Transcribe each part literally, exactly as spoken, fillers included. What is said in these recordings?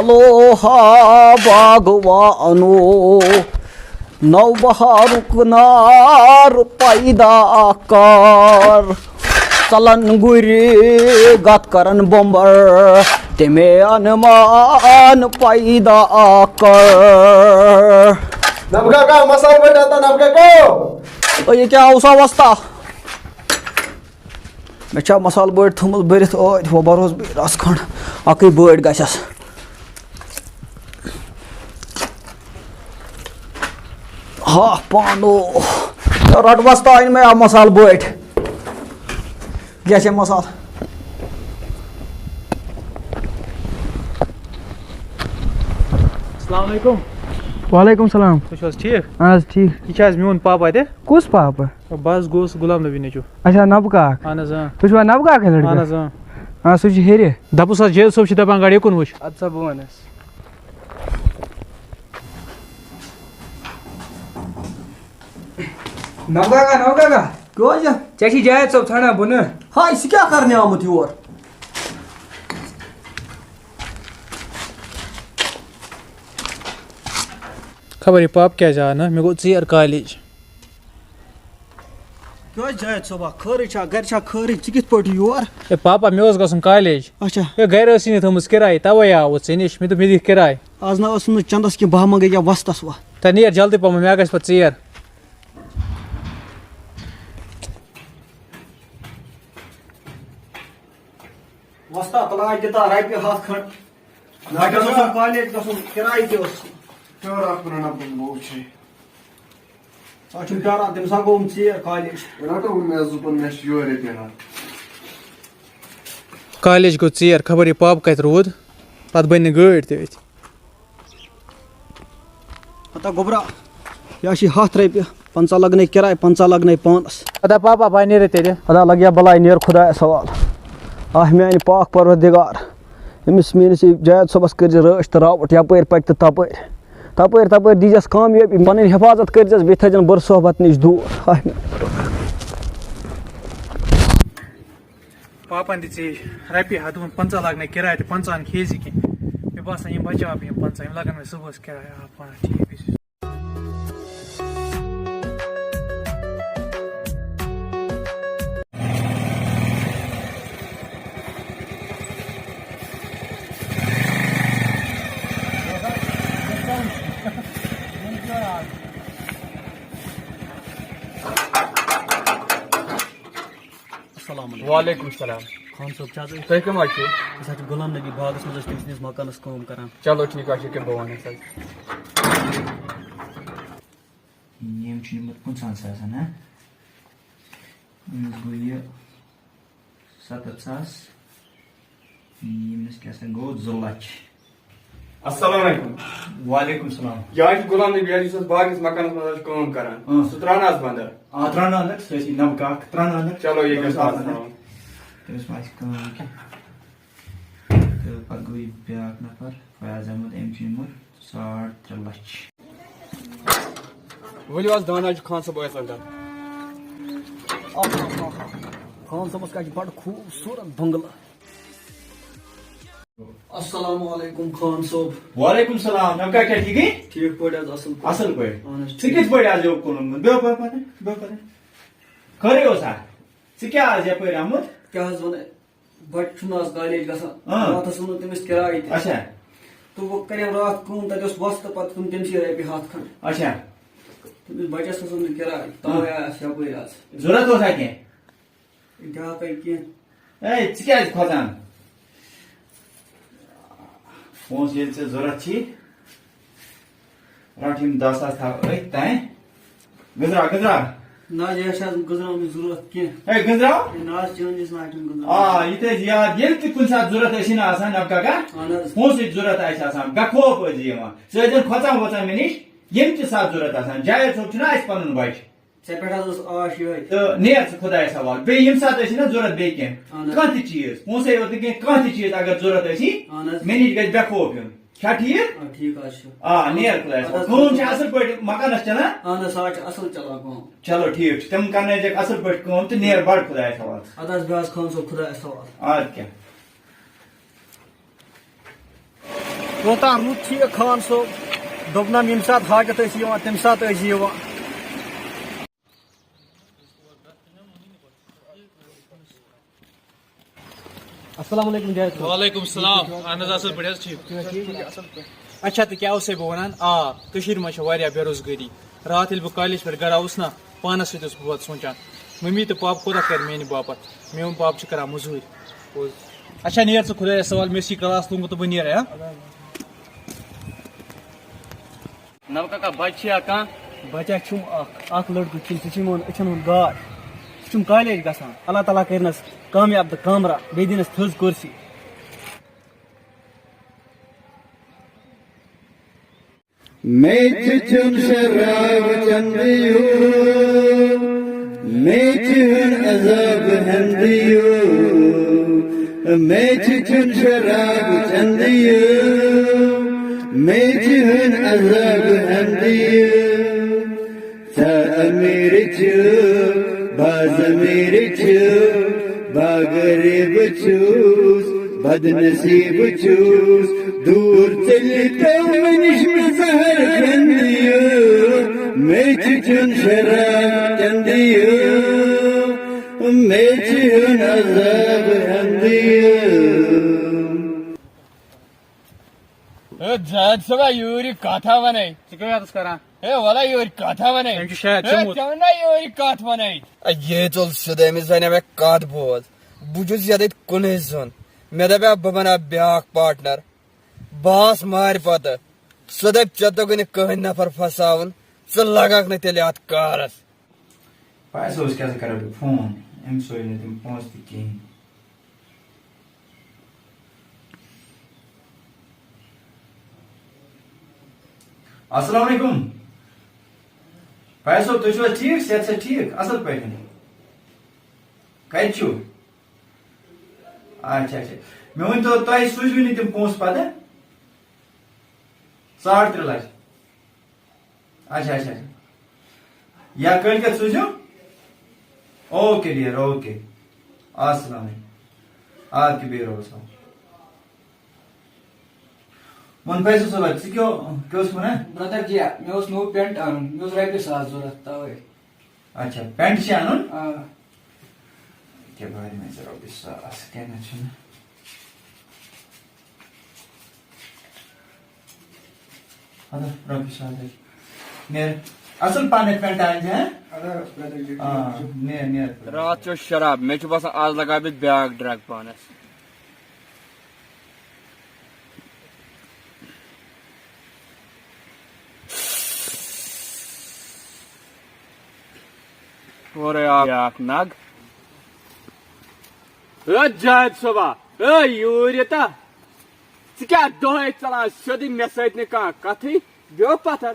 توہا باغوانو، نوبہارُک نار پیدا کر۔ ژلن گُرِ گت کرن بمبر، تمے انمان پیدا کر۔ نبکا کا مسال بیٹا تھا، نبکا کو۔ او، یہ کیا اوسا وستا؟ مےٚ چھا مسالہٕ بٔڑۍ تھٲومٕژ بٔرِتھ ٲدۍ، وۄنۍ بَروس بیٚیہِ رَژھ کھنٛڈ، اَکٕے بٔڑۍ گژھٮ۪س۔ ہاہ پانو، رَٹہٕ وۄستا أنۍ مےٚ مسالہٕ بٔڑۍ۔ کیٛاہ چھےٚ مسالہٕ؟ السلام علیکم۔ وعلیکم السلام۔ تُہۍ چھِو حظ ٹھیٖک؟ اہن حظ ٹھیٖک۔ یہِ چھا حظ میون پاپا تہِ؟ کُس پاپہٕ؟ بہٕ حظ گوس غلام نبی نیٚچوٗ۔ اچھا، نبہٕ کاک۔ اہن حظ، اۭں۔ تُہۍ چھِوا نبہٕ کاکٕے لٔڑکہٕ؟ اہن حظ، اۭں۔ آ، سُہ چھُ ہیٚرِ۔ دَپُس حظ، جیل صٲب چھُ دَپان گۄڈٕ یُکُن وٕچھ۔ اَدٕ سا بہٕ وَنَس۔ نبہٕ کاکا، نبہٕ کاکا۔ کیٛاہ حظ چھُ؟ ژےٚ چھِ جاوید صٲب ژھانٛڈان بۄنہٕ۔ ہاے، سُہ کیٛاہ کَرنہِ آمُت یور؟ خبر یہِ پاپہٕ کیٛازِ آو نہٕ، مےٚ گوٚو ژیر کالیج۔ کیٛاہ حظ جاوید صٲبا، خٲرٕے چھا؟ گرِ چھا خٲرٕے؟ ژٕ کِتھ پٲٹھۍ یور؟ ہے پاپا، مےٚ اوس گژھُن کالیج۔ اچھا۔ ہے گرِ ٲسٕے نہٕ تھٲومٕژ کِراے، تَوَے آوُس ژےٚ نِش۔ مےٚ دوٚپ، مےٚ دِکھ کِراے۔ آز نہ ٲسٕم نہٕ چندس کینٛہہ، بہٕ ہا منٛگے کیٛاہ وۄستس وۄتھ۔ تہٕ نیر جلدی پہم، مےٚ گژھِ پتہٕ ژیر۔ وۄستا، تلاش دِتا رۄپیہِ ہَتھ کھنٛڈ۔ نہ، نہ، کیٛاہ اوس کالیج گژھُن، کِراے تہِ ٲس۔ کیٛاہ رَٹھ وَنان، نہ، بہٕ وٕچھے۔ ژٕ چھُکھ ڈران، تٔمِس ہا گوٚو ژیر کالیج۔ رَٹو وۄنۍ مےٚ زُپُن، مےٚ چھُ یورٕ ییٚتہِ نیران۔ کالیج گوٚو ژیر، خبر یہِ پاپہٕ کَتہِ روٗد، پَتہٕ بَنہِ نہٕ گٲڑۍ تہِ أتھۍ۔ ہتا گوٚبرا، یہِ ہا چھِ ہَتھ رۄپیہِ، پنٛژاہ لَگنَے کِراے، پنٛژاہ لَگنَے پانَس۔ ادا پاپا، بہٕ نیرٕ تیٚلہِ۔ ادا لَگیا بَلاے، نیر خۄدایَس حوالہٕ۔ آہ میٛانہِ پاک پروردگار، أمِس میٛٲنِس یہِ جاوید صٲبَس کٔرۍزِ رٲچھ تہٕ راوُٹ، یَپٲرۍ پَکہِ تہٕ تَپٲرۍ۔ تَپٲرۍ تَپٲرۍ دیٖزٮ۪س کامیٲبی، پَنٕنۍ حِفاظت کٔرۍزٮ۪س، بیٚیہِ تھٲیزٮ۪ن بُرٕ صحبت نِش دوٗر۔ آہ میٛانہِ پروردگار۔ پاپن دِژے رۄپیہِ ہَتھ، دوٚپُن، "پنٛژاہ لاگنَے کِراے تہٕ پنٛژاہَن کھیٚیہِ زِ کینٛہہ۔" مےٚ باسان، یِم بچاو بہٕ یِم پنٛژاہ، یِم لَگَن مےٚ صُبحَس کِراے۔ آ، پانٛژھ، ٹھیٖک، أسۍ السلام علیکم۔ وعلیکم السلام۔ خان صٲب، چھا حظ أسۍ؟ تُہۍ کٕم حظ چھِو؟ أسۍ حظ چھِ غلام نبی باغس منٛز، أسۍ چھِ تٔمۍ سٕنٛدِس مکانس کٲم کران۔ چلو ٹھیٖک حظ چھُ، کیٛاہ بہٕ وَنہٕ حظ۔ یِم چھِ نِمٕتۍ پٕنٛژٕہَن ساسَن، ہا؟ أمِس گوٚو یہِ سَتَتھ ساس، ییٚمِس کیٛاہ سا گوٚو زٕ لَچھ۔ السلام علیکم۔ وعلیکم السلام۔ یہِ حظ چھُ غلام نبی حظ، یُس حظ باغس مکانس منٛز حظ چھُ کٲم کران۔ اۭں۔ سُہ ترٛاونا حظ بہٕ اندر؟ آ، ترٛاونا اندر، سُہ ٲسی نبہٕ کاک، ترٛاونا اندر۔ چلو، یہِ ترٛاونا گژھِ اندر۔ آز ترٛاوُن۔ تٔمِس ما آسہِ کٲم کینٛہہ۔ تہٕ پتہٕ گوٚو یہِ بیٛاکھ نفر، فیاض احمد، أمۍ چھُ نیوٗمُت ساڑ ترٛےٚ لَچھ۔ ؤلِو حظ، دانا چھُ خان صٲب ٲسۍ لَگان۔ خان صٲبَس کَتہِ چھِ بَڑٕ خوٗبصوٗرت بنٛگلہٕ۔ السلام علیکم خان صٲب۔ وعلیکم السلام۔ نبہٕ کاکا، کیٛاہ ٹھیٖکٕے؟ ٹھیٖک پٲٹھۍ حظ، اَصٕل پٲٹھۍ۔ اَصٕل پٲٹھۍ۔ اَہَن حظ، ژٕ ٹھیٖک۔ کِتھ پٲٹھۍ آز یوٚکُن آمُت؟ بیٚہہ پَتہٕ، بیٚہہ پَتہٕ۔ خٲرٕے اوسا؟ ژٕ کیٛاہ آز یَپٲرۍ آمُت؟ کیٛاہ حظ وَنہٕ؟ بَچہٕ چھُنہٕ آز کالیج گژھان۔ اۭں۔ راتھَس ووٚنُن تٔمِس کِراے تہِ۔ اچھا۔ تہٕ وۄنۍ کَرے راتھ کٲم، تَتہِ اوس وۄستہٕ، پَتہٕ تُل تٔمۍ سٕے رۄپیہِ ہَتھ کھنٛڈ۔ اچھا۔ تٔمِس بَچَس ٲس ووٚنمُت کِراے، تَوَے ہاں۔ آیَس یَپٲرۍ آز۔ ضوٚرَتھ اوسا کینٛہہ؟ بیٛاکھ آے کینٛہہ۔ اے، ژٕ کیٛازِ کھۄژان؟ پونٛسہٕ ییٚلہِ ژےٚ ضوٚرَتھ چھی، رَٹھ یِم دَہ ساس تھاو أتھۍ تام۔ گٔنٛزراو، گٔنٛزراو۔ نہ حظ، یہِ چھِ حظ گٔنٛزراونٕچ ضوٚرَتھ کینٛہہ۔ ہے، گٔنٛزراو۔ ہے، نہ حظ، چٲنۍ یُس نہ آسہِ گٔنٛزراوُن۔ آ، یہِ تہِ حظ یاد، ییٚلہِ تہِ کُنہِ ساتہٕ ضوٚرَتھ ٲسی نہ آسان، نَبہٕ کاکا، اہن حظ۔ پونٛسٕچ ضوٚرَتھ آسہِ آسان، بے خوف ٲسۍ زِ یِوان۔ ژٕ ٲسۍ زَن کھۄژان وۄژان مےٚ نِش، ییٚمہِ تہِ ساتہٕ ضوٚرَتھ آسان۔ جاوید صٲب چھُنہ اَسہِ پَنُن بَچہٕ۔ ژےٚ پٮ۪ٹھ حظ ٲس آش یِہوٚے۔ تہٕ نیر ژٕ خۄدایَس حوالہٕ۔ بیٚیہِ ییٚمہِ ساتہٕ ٲسی نہ ضوٚرَتھ بیٚیہِ کینٛہہ، اہن حظ۔ کانٛہہ تہِ چیٖز، پونٛسَے یوت نہٕ کینٛہہ، کانٛہہ تہِ چیٖز اگر ضوٚرَتھ ٲسی، اہن حظ۔ مےٚ نِش گژھِ بے خوف یُن۔ چھا ٹھیٖک؟ آ، ٹھیٖک حظ چھُ۔ آ، نیر خۄدایَس اَدٕ حوالہٕ۔ حظ۔ کٲم چھِ اَصٕل پٲٹھۍ مکانَس چَلان؟ اہن حظ، سۄ حظ چھِ اَصٕل چَلان کٲم۔ چلو ٹھیٖک چھُ، تِم کَرنٲیزٮ۪کھ اَصٕل پٲٹھۍ کٲم تہٕ نیر بَڑ خۄدایَس حوالہٕ۔ اَدٕ حظ، بیٚہہ حظ خان صٲب خۄدایَس حوالہٕ۔ اَدٕ کیٛاہ۔ کوتاہ رُت چھُ یہِ خان صٲب، دوٚپنَم ییٚمہِ ساتہٕ حاجت ٲسۍ یِوان، تَمہِ ساتہٕ ٲسۍ یِوان۔ السلام علیکم جاوید صٲب۔ وعلیکم السلام۔ اہن حظ، اصل پٲٹھۍ حظ، ٹھیک۔ تُہۍ چھِو حظ ٹھیک؟ اچھا، تہٕ کیٛاہ اوسے بہٕ وَنان؟ آ، کٔشیٖرِ منٛز چھِ واریاہ بے روزگٲری۔ راتھ ییٚلہِ بہٕ کالج پٮ۪ٹھ گرٕ آوُس نا، پانَس سۭتۍ اوسُس بہٕ پَتہٕ سونٛچان، مٔمی تہٕ پاپہٕ کوٗتاہ کَرِ میٛانہِ باپَتھ؟ میون پاپہٕ چھُ کَران مٔزوٗرۍ۔ پوٚز۔ اچھا، نیر ژٕ خۄدایَس حوالہٕ، مےٚ چھِ یہِ کلاس لوٚگمُت تہٕ بہٕ نیرٕ، ہا؟ نوکا کا بچہ یا کانٛہہ؟ بچہ چھُم اکھ، اکھ لڑکہٕ چھُم، سُہ چھُ میون أچھن ہُنٛد گاش۔ سُہ چھُم کالیج گژھان۔ اللہ تعالیٰ کٔرِنَس کامیاب تہٕ کامرا، بیٚیہِ دِنَس تھٔز کُرسی۔ میچ چُن شراب چندیو، میچ ہن عذاب ہندیو، میچ چُن شراب چندیو، میچ ہن عذاب ہندیو۔ ژٕ امیر چھُ، بہٕ حظ امیر چھُ، بہٕ غریب چھُس، بدنصیب چھُس، دوٗر ژٔلِتھ مےٚ نِش مےٚ زہر کھیٚنہٕ یُتھ۔ مےٚ چھُ چیوٚن شراب چندٕ یُتھ، مےٚ چھُ ہیوٚن عذاب ہندٕ یُتھ۔ ہے زاہد صٲبا، یوٗرۍ یہِ کتھا ونے۔ ژٕ کیٛاہ یتس کران؟ ہے ولا یوٗرۍ کتھا ونے۔ أمۍ چھُ شاید ہے چوٚمُت۔ ژےٚ وَنہ یوٗرۍ کتھ ونے۔ اے، یے ژوٚل سیوٚدُے، أمِس ونے مےٚ کتھ بوز۔ بہٕ چھُس یتھ کُنُے زوٚن۔ مےٚ دپیٛاو بہٕ بناو بیٛاکھ پارٹنر۔ بہٕ آس مارِ پتہٕ۔ سُہ دپہِ ژےٚ توٚگُے نہٕ کٕہٕنۍ نفر پھساوُن۔ ژٕ لگکھ نہٕ تیٚلہِ اتھ کارس۔ پَیسَس کیٛاہ سا کَرو بہٕ فون؟ أمِس سوزِ نہٕ تِم پونٛسہٕ تہِ کِہیٖنۍ۔ السلام علیکم۔ فیض صٲب، تُہۍ چھِو حظ ٹھیٖک؟ صحت چھا ٹھیٖک؟ اَصٕل پٲٹھۍ؟ کَتہِ چھِو؟ اچھا، اچھا۔ مےٚ ؤنۍ تو، تۄہہِ سوٗزوٕ نہٕ تِم پونٛسہٕ پَتہٕ؟ ساڑ ترٛےٚ لَچھ۔ اچھا، اچھا، اچھا۔ یا کٲلۍ کٮ۪تھ سوٗزِو۔ Okay dear, okay. السلام علیکم۔ اَدٕ کیٛاہ، بِہِو رۄبَس حوالہٕ۔ وَن فیصل صٲبا، ژٕ کیٛاہ، کیٛاہ اوسُکھ وَنان؟ برٛدر جِیا، مےٚ اوس نوٚو پٮ۪نٛٹ اَنُن، مےٚ اوس رۄپیہِ ساس ضوٚرَتھ، تَوَے۔ اچھا، پٮ۪نٛٹ چھِ اَنُن؟ آ۔ کیٛاہ بارِ منٛز رۄپیہِ ساس، کیٚنٛہہ نہ چھُنہٕ۔ اَدٕ رۄپیہِ ساس حظ۔ نیر۔ اَصٕل پَہَن پٮ۪نٛٹ اَنہِ زِ، ہہ؟ اَدٕ حظ، برٛدر جی، آ، ٹھیٖک چھُ۔ نیر، نیر۔ راتھ چیوٚو شراب، مےٚ چھُ باسان آز لگاو بہٕ بیٛاکھ ڈرٛگ پانَس۔ اورَے آو بیٛاکھ نگ۔ ہے جاوید صٲبا، ہے یوٗرۍ یہِ تا۔ ژٕ کیٛاہ دۄہَے ژَلان سیوٚدُے مےٚ سۭتۍ نہٕ کانٛہہ کَتھٕے؟ بیوٚکھ پَتھر۔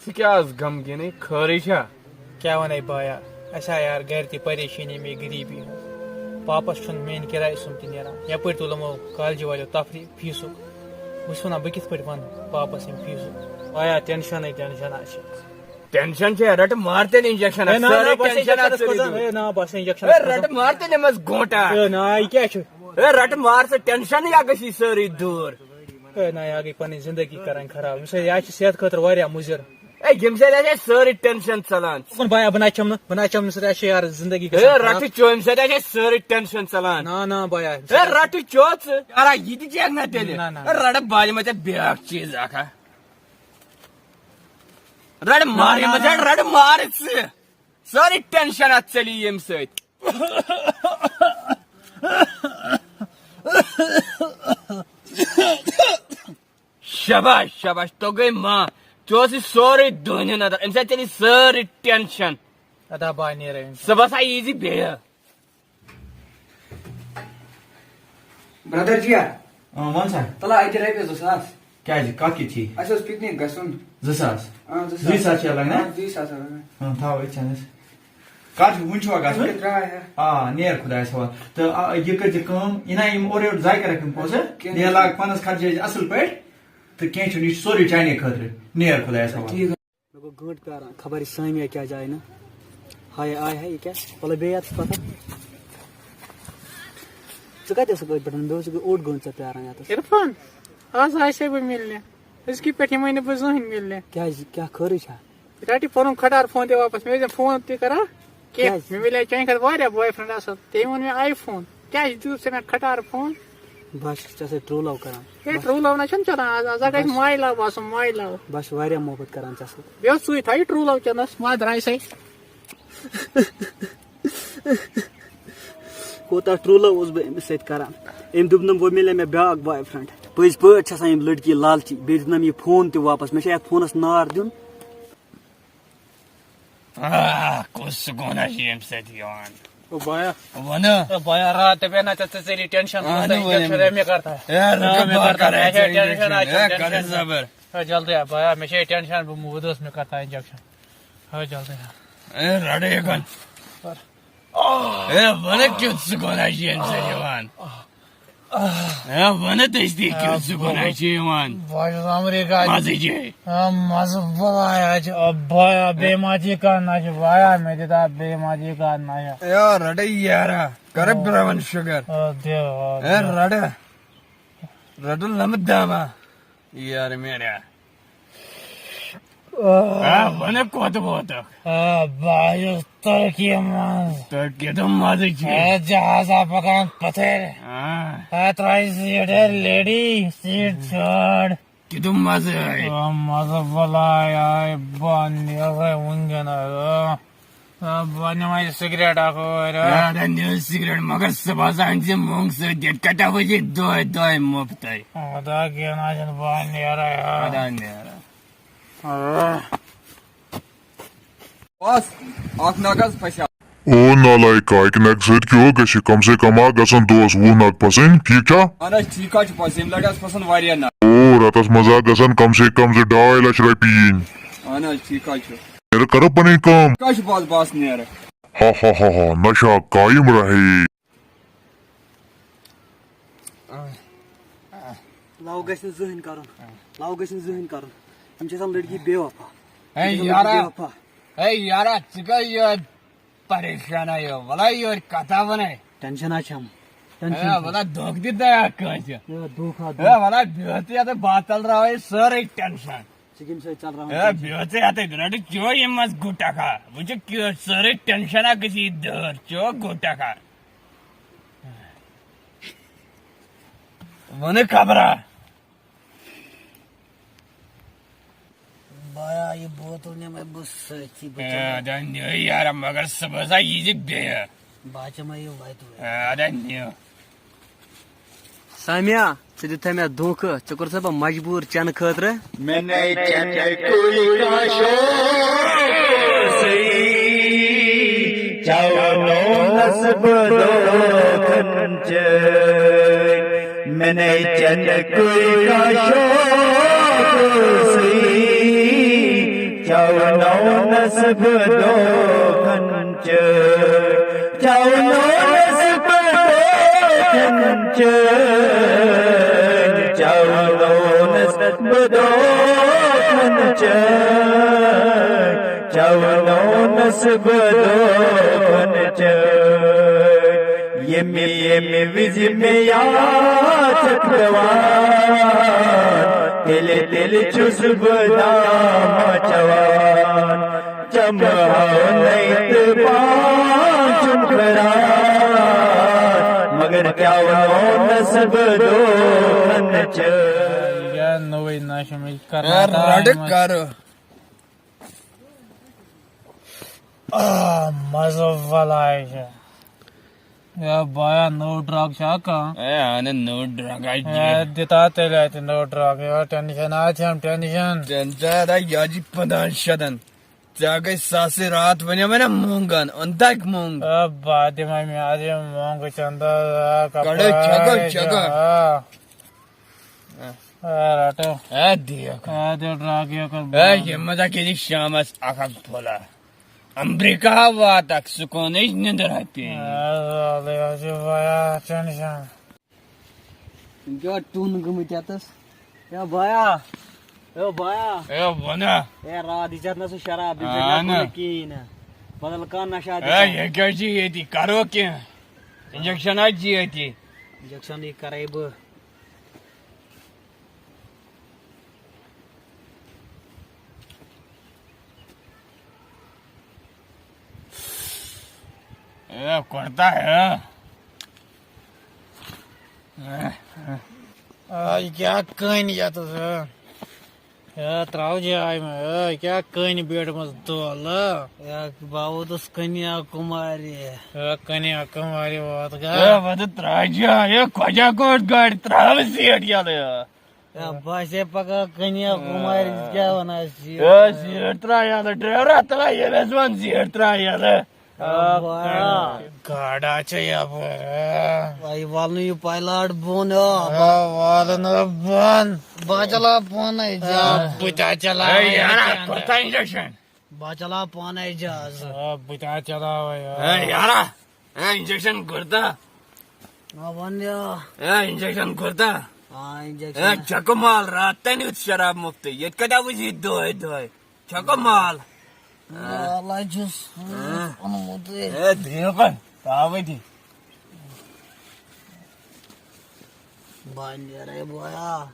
ژٕ کیٛاہ آز غمگیٖنٕے، خٲرٕے چھا؟ کیٛاہ وَنے بایا، اَسہِ آے یار گَرِ تہِ پریشٲنی، مے غریٖبی ہٕنٛز۔ پاپَس چھُنہٕ میٛانہِ کِرایہِ سُمب تہِ نیران۔ یَپٲرۍ تُل یِمو کالجہِ والیو تفریٖح فیٖسُک۔ بہٕ چھُس وَنان، بہٕ کِتھ پٲٹھۍ وَنہٕ پاپَس ییٚمہِ فیٖسُک؟ بایا، ٹٮ۪نشَنٕے ٹٮ۪نشَن آسہِ۔ ٹٮ۪نشَن چھے، رَٹہٕ مارتیٚلۍ اِنجَکشَن، ہے، نہ، نہ، سٲرٕے بَس ٹٮ۪نشَن اِنجَکشَن اَتھ کھوٚت، ژٔلِو۔ ہے، نہ، بَس اِنجَکشَن ہے، اَتھ کھوٚت۔ رَٹہٕ مارتیٚلۍ أمِس گونٛٹا۔ ہے، نہ، یہِ کیٛاہ چھُ؟ ہے، رَٹہٕ مار ژٕ ٹٮ۪نشَن، یا گژھی سٲرٕے دوٗر۔ ہے، نہ، یہِ گٔے پَنٕنۍ زِندگی کَرٕنۍ خراب۔ أمِس ہے، یہِ حظ چھِ صحت خٲطرٕ واریاہ مُضِر۔ ہے، ییٚمہِ سۭتۍ آسہِ اَسہِ سٲرٕے ٹٮ۪نشَن ژَلان۔ کُن بایا، بہٕ نہ چَمہٕ نہٕ، بہٕ نہ چَمہٕ نہٕ، سۭتۍ آسہِ یہِ یارٕ زِندگی ہے، گژھان خراب۔ رَٹہٕ چیوٚو، اَمہِ سۭتۍ آسہِ اَسہِ سٲرٕے ٹٮ۪نشَن ژَلان۔ نہ، نہ، بایا، اَمہِ ہے، سۭتۍ رَٹہٕ چیوٚو ژٕ۔ اَرا، یہِ تہِ چیٚکھ نہ تیٚلہِ۔ نہ، نہ۔ ہے، رَٹہٕ بالہِ منٛز ژےٚ بیٛاکھ چیٖز اَکھ ہا۔ رَٹہٕ مارِ نہ، نہ، منٛز، نہ۔ رَٹہٕ مارٕ ژٕ۔ سٲرٕے ٹٮ۪نشَن اَتھ ژَلی ییٚمہِ سۭتۍ۔ شاباش، شاباش، توٚگے ما۔ ژےٚ اوسُے سورُے دُنیا نظر، اَمہِ سۭتۍ ژَلی سٲرٕے ٹٮ۪نشَن۔ ادا بہٕ نیرٕ أمۍ۔ صُبحَس ہا یی زِ بیٚیہِ۔ برٛدر جِیا۔ اۭں، وَن سا۔ تَلہٕ اَتہِ رۄپیَس زٕ ساس۔ کیٛازِ؟ کَتھ کِتھ چھی؟ اَسہِ اوس پِکنِک گژھُن۔ زٕ ساس؟ اۭں، زٕ ساس۔ زٕے ساس چھِ لَگان؟ اۭں، زٕے ساس چھِ لَگان۔ اۭں، تھاو أتھۍ سَنَس۔ کَر چھُ، وُنہِ چھُوا گژھُن؟ أسۍ درٛاے ہا۔ آ، نیر خۄدایَس حوالہٕ۔ تہٕ، آ، یہِ کٔرۍ زِ کٲم، یہِ نہ یِم اورٕ یورٕ ضایع کَرَکھ یِم پونٛسہٕ۔ کینٛہہ نیر نہٕ۔ لاگ پانَس خرچہِ اَصٕل پٲٹھۍ۔ تہٕ کینٛہہ چھُنہٕ، یہِ چھُ سورُے چانے خٲطرٕ۔ نیر خۄدایَس حوالہٕ۔ ٹھیٖک۔ مےٚ گوٚو گٲنٛٹہٕ پیٛاران، خبر یہِ سامیہ کیٛازِ آیہِ نہٕ۔ ہاے، آے ہا، یہِ کیٛاہ؟ وَلہٕ بیٚیہِ یَتھ پَتہٕ۔ ژٕ کَتہِ ٲسٕکھ أتھۍ پٮ۪ٹھ؟ مےٚ اوس ییٚکیٛاہ اوٚڑ گٲنٛٹہٕ ژےٚ پیٛاران یَتَس۔ عرفان، آز آسے بہٕ مِلنہِ۔ أزکہِ پٮ۪ٹھ یِمَے نہٕ بہٕ زٕہٕنۍ مِلنہِ۔ کیٛازِ؟ کیٛاہ خٲرٕے چھا؟ رَٹہِ پَنُن کھٹار فون تہِ واپَس۔ مےٚ ٲسۍ نہٕ فون تہِ کَران کینٛہہ۔ کیٛازِ؟ مےٚ مِلے چانہِ کھۄتہٕ واریاہ boyfriend اَصٕل۔ تٔمۍ ووٚن مےٚ iPhone۔ کیٛازِ دیُتُتھ ژےٚ مےٚ کھٹار فون؟ بہٕ ہا چھُس ژےٚ سۭتۍ true love کَران۔ ہے، true love نہ چھُنہٕ چَلان آز۔ آز ہا گژھِ my love آسُن، my love۔ بہٕ ہا چھُس واریاہ محبت کَران ژےٚ سۭتۍ۔ بیٚیہِ اوس ژٕے تھاوِ true love چَنَس، ما درٛاے سَے۔ کوٗتاہ true love اوس بہٕ أمِس سۭتۍ کران۔ أمۍ دوٚپنم، وۄنۍ مِلے مےٚ بیٛاکھ boyfriend۔ پٔزۍ پٲٹھۍ چھِ آسان یِم لٔڑکی لالچی۔ بیٚیہِ دیُتنم یہِ فون تہِ واپس۔ مےٚ چھا یَتھ فونس نار دیُن؟ آہ، کُس سکوٗن حظ چھُ ییٚمہِ سۭتۍ یِوان؟ او بایا۔ وَنہٕ۔ او بایا، رات تہِ بیٚہنا ژےٚ، ژےٚ ژےٚ tension اہنُو وَنہٕ۔ Injection ہے مےٚ کرتا ہے۔ اے، رُکو، مےٚ بہٕ کرتا کرے ہے، ژےٚ tension injection۔ آ، اے، چھُم کرے tension۔ صبر۔ ہے، جلدی آ، بایا، مےٚ چھے tension، بہٕ موٗدُس، مےٚ کرتا injection۔ ہے، جلدی آ۔ اے، رَٹہٕ یہِ کَن۔ اے، وَلہٕ کیُتھ سکوٗن حظ چھُ ییٚمہِ سۭتۍ یِوان۔ اے، وَنہٕ تٔسۍ تہِ کیُتھ سکوٗن حظ چھُ یِوان۔ بہٕ حظ چھُس امریکہ۔ مَزٕ چھُ۔ آ، مَزٕ بَلاے حظ چھُ۔ آ، بایا، بیٚیہِ ما چھِ کانٛہہ نشہٕ؟ بایا، مےٚ دِ تہٕ بیٚیہِ ما چھِ کانٛہہ نشہٕ؟ اے، رَٹہٕ یارا، کَرٕ brown sugar۔ آ، دِ، آ، اے، دِ۔ رَٹہٕ۔ رَٹہٕ لَمہٕ داما۔ یار میٛانہِ۔ آ۔ آ، وَنہٕ کوٚت ووتُکھ؟ آ، بہٕ حظ چھُس ترکی منٛز۔ ترکی تہٕ مَزٕ چھُ۔ آ، جہازا پَکان پَتھٕرۍ۔ آ۔ آ، ترٛایہِ seat ہے lady، seat ژھانٛڈ۔ کیُتھ مَزٕ آے۔ آ، مَزٕ بَلاے آے، بہٕ نیرٕ وٕنکیٚنَس۔ آ۔ آ، بہٕ نِمہٕ یہِ cigarette اکھ اورٕ۔ آ، اَدٕ نِیو cigarette، مگر صُبحس اَن زِ مۄنٛگ سۭتۍ دِتھ، کَتہِ وٕچھِ دۄہَے دۄہَے مُفتٕے۔ اَدٕ کینٛہہ نہ چھُنہٕ، بہٕ نیرٕ یارٕ۔ اَدٕ نیرٕ۔ آ۔ بس، اکھ نگ حظ پھسیو۔ او نالایکا، اَکہِ نگہٕ سۭتۍ کیٛاہ گژھِ؟ کم سے کم آ گژھن دۄہس وُہ نگ پھسٕنۍ، ٹھیٖک چھا؟ اہن حظ، ٹھیٖک حظ چھُ، پھسہِ ییٚمہِ لٹہِ حظ پھسن واریاہ نگ۔ او، رٮ۪تس منٛز آ گژھن کم سے کم زٕ ڈاے لچھ رۄپیہِ یِنۍ۔ اہن حظ، ٹھیٖک حظ چھُ۔ تیٚلہِ کرو پنٕنۍ کٲم۔ کیٛاہ چھُ بس، بس نیرٕ۔ ہا ہا ہا ہا، نشہ قائم رہے۔ Love گژھِ نہٕ زٕہٕنۍ کرُن۔ Love گژھِ نہٕ زٕہٕنۍ کرُن۔ یِم چھِ آسان لڑکی بے وفا۔ ہے یِم چھِ آسان لڑکی یارا، بے وفا۔ ہے یارا، ژٕ کیٛاہ یہِ پریشان آیو؟ وَلہٕ یورٕ کَتھا وَنَے۔ Tension ہا چھَم۔ Tension ہے، چھَم۔ وَلہٕ دھوکہٕ دِتھ نہ کٲنٛسہِ۔ ہے، دھوکہٕ ہا ہے، دیُت۔ وَلہٕ بِہِو تُہۍ یَتھ، بہٕ ہا ژَلراوَے سٲرٕے tension۔ ژٕ کَمہِ سۭتۍ ژَلراوان ہے، tension؟ بِہِو ژٕ یَتھ، رَٹہٕ چٲنۍ یِم منٛز گُٹَکھ ہا۔ وٕچھِ کہِ سٲرٕے tension ہا گٔژھی دٲر، چو گُٹَکھ ہا۔ وَنہٕ خبرا۔ بایا، یہِ بوتل نِمَے بہٕ سۭتی، بہٕ اے، چَمہٕ۔ اَدٕ نیو یارا، مگر صُبحس ہا یی زِ بیٚیہِ۔ بہٕ ہا چَمہٕ یہِ وَتہِ وَتہِ۔ اے، اَدٕ نیو۔ سامیا، ژٕ دِتھَے مےٚ دھوکہٕ، ژےٚ کوٚرتھَے بہٕ مجبوٗر چٮ۪نہٕ خٲطرٕ۔ مےٚ نَے چٮ۪نہٕ کُے کانٛہہ شوق سٕے، چاونوونَس بہٕ دھوکھَن چٲنۍ۔ مےٚ نَے چٮ۪نہٕ کُے کانٛہہ شوق سٕے، چاونوونَس بہٕ دھوکھَن چٲنۍ۔ چاونوونَس بہٕ دھوکھَن چٲنۍ، چاونوونَس بہٕ دھوکھَن چٲنۍ، چاونوونَس بہٕ دھوکھَن چٲنۍ۔ ییٚمہِ ییٚمہِ وِزِ مےٚ یاد چھَکھ پٮ۪وان، تیٚلہِ تیٚلہِ چھُس بہٕ دامہ چٮ۪وان۔ چمہٕ ہاونَے تہٕ پان چھُم پھِران، مگر چاونوونَس بہٕ دھوکھَن چٲنۍ۔ یا نوٚوٕے نشہٕ مےٚ چھِ کرناٹکا رَٹہٕ منٛز۔ کرٕ۔ آ، مَزٕ وَلاے چھِ۔ یا بایا، نوٚو drug چھا کانٛہہ؟ اے، اَنہٕ نوٚو drug آ، اے، جی۔ دِتا تیٚلہِ اَتہِ نوٚو drug۔ یا tension آ چھَم tension۔ Tension آ، یا جی پنٛدہَن شَتَن۔ ژےٚ گٔے ساسٕے راتھ وَنیو مےٚ نا مۄنٛگ اَن، اوٚن تَکھ مۄنٛگ۔ آ، بہٕ دِمَے مےٚ آز یہِ مۄنٛگ چنٛدٕ، آ، کَڑو، کَپٲرۍ چھَکو، چھَکو۔ آ۔ آ، رَٹو۔ آ، دِیو۔ آ، دِیو drug یہِ کَر اے، بنٛد۔ یہِ مَزا کیٛازِ شامَس اَکھ اَکھ پھوٚلہ۔ امریکہ واتَکھ، سکوٗنٕچ نِندٕر ہا پیٚیہِ۔ آ، زالٕے حظ چھِ واریاہ tension۔ یِم کیٛاہ ٹُن گٔمٕتۍ یَتَس؟ یا بایا، اے بایا۔ اے وَنہ۔ اے راتھ دِژ اَتھ نہ سُہ شراب، دِژ اَتھ نہ اہن۔ کُنہِ کِہیٖنۍ نہٕ۔ بدل کانٛہہ نشہ دِژ اے، اَتھ۔ یہِ کیٛاہ چھِ ییٚتی؟ کَرو کینٛہہ؟ Injection ہا چھِ ییٚتی۔ انجیکشن یہِ کرے بہٕ۔ اے، کرتا ہے۔ آ، یہِ کیٛاہ کٔنۍ یَتھ، آ؟ اے، ترٛاو جاے مےٚ، اے، کیٛاہ کٔنۍ بیٖٹھمٕژ دۄل، اے؟ اے، بہٕ ووتُس کنیا کُمارِ۔ اے، کنیا کُمارِ ووت گا۔ اے، وَدٕ ترٛاو جاے، اے، خۄجا کوٚٹ گاڑِ، ترٛاو سیٖٹ یَلہٕ، اے۔ اے، بہٕ آسے پَکان کنیا کُمارِ، کیٛاہ وَنان چھِ؟ اے، سیٖٹ ترٛاو یَلہٕ، ڈرٛیورا ترٛاو ییٚمِس وَن سیٖٹ ترٛاو یَلہٕ۔ آ، گاڑا چھےٚ یَپٲرۍ۔ وۄنۍ والہٕ نہٕ یہِ پایلاٹ بۄن، آ۔ آ، والہٕ نہٕ بۄن۔ بہٕ چلاو پانے آ، جہاز۔ بہٕ تہِ ہا چلاوٕ ہے، یارا، وۄنۍ۔ کوٗتاہ انجیکشن؟ بہٕ چلاو پانے جہاز۔ آ، بہٕ تہِ ہا چلاوٕ وۄنۍ، آ۔ ہے، یارا، ہے، انجیکشن کوٗتاہ؟ آ، وَن یہِ۔ ہے، انجیکشن کوٗتاہ؟ آ، انجیکشن۔ ہے، چکہٕ مال راتھ تانۍ یُتھ شراب مُفتٕے۔ ییٚتہِ کَتہِ آوُس یہِ دۄہے دۄہے؟ چھکو مال۔ مال حظ چھُس ہاں۔ اوٚنمُت۔ اے، دِیِو کَن، تاوَے دِ۔ بہٕ نیرے بویا۔